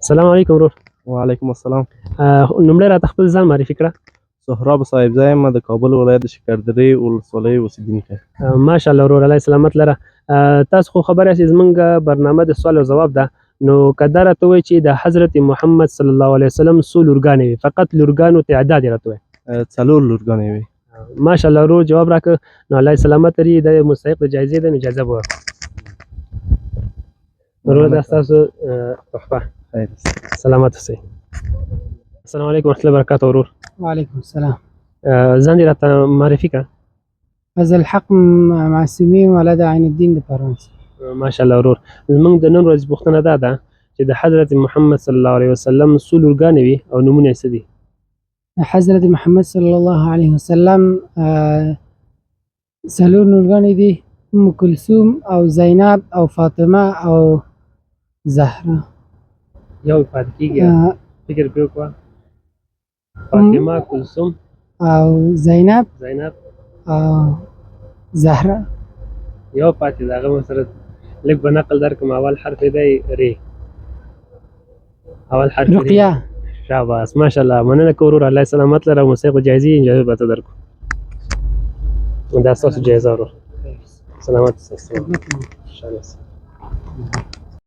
السلام علیکم ورور. وعلیکم السلام. لومړی راته خپل ځان معرفي کړه. سهراب صاحبزی یم، د کابل ولایت د شکردرې ولسوالۍ اوسېدونکی. ماشاءالله ورور، الله سلامت لره. تاسو خو خبر یاست چې زمونږ برنامه د سوال او ځواب ده، نو که دا راته ووایي چې د حضرت محمد صلی الله علیه وسلم څو لورګانې وې، فقط لورګانو تعداد یې راته ووایه. څلور لورګانې وې. ماشاءالله ورور، جواب راکړ، نو الله سلامت لري، دا یو مستحق د جایزې ده، نو جایزه به ورکړو. ورور، دا ستاسو تحفه. خیر. سلامت اوسئ. السلام علیکم ورحمت الله وبرکاته ورور. وعلیکم السلام. ځان دې راته معرفي کړه. فضل الحق معصومي، ولد عین الدین د پروان. ماشاءالله ورور، زمونږ د نن ورځې پوښتنه دا ده چې د حضرت محمد صلی الله علیه وسلم څو لورګانې وې او نومونه یې څه دي؟ حضرت محمد صلی الله علیه وسلم څلور لورګانې دي، ام کلثوم او زینب او فاطمه او زهرا. یو پاتې کېږي. فکر پرې وکړه. فاطمه، کلثوم او زینب. زینب. او زهرا. یو پاتې ده، هغه مو سره لږ به نقل درکړم. اول حرف یې دی ری، اول حرف یې ری. رقیه. شاباس، ماشاءالله، مننه کوو ورور، الله سلامت لره. مستحق جایزې جایزه به ته درکړو. دا ستاسو جایزه ورور، سلامت اوسئ. شاباس.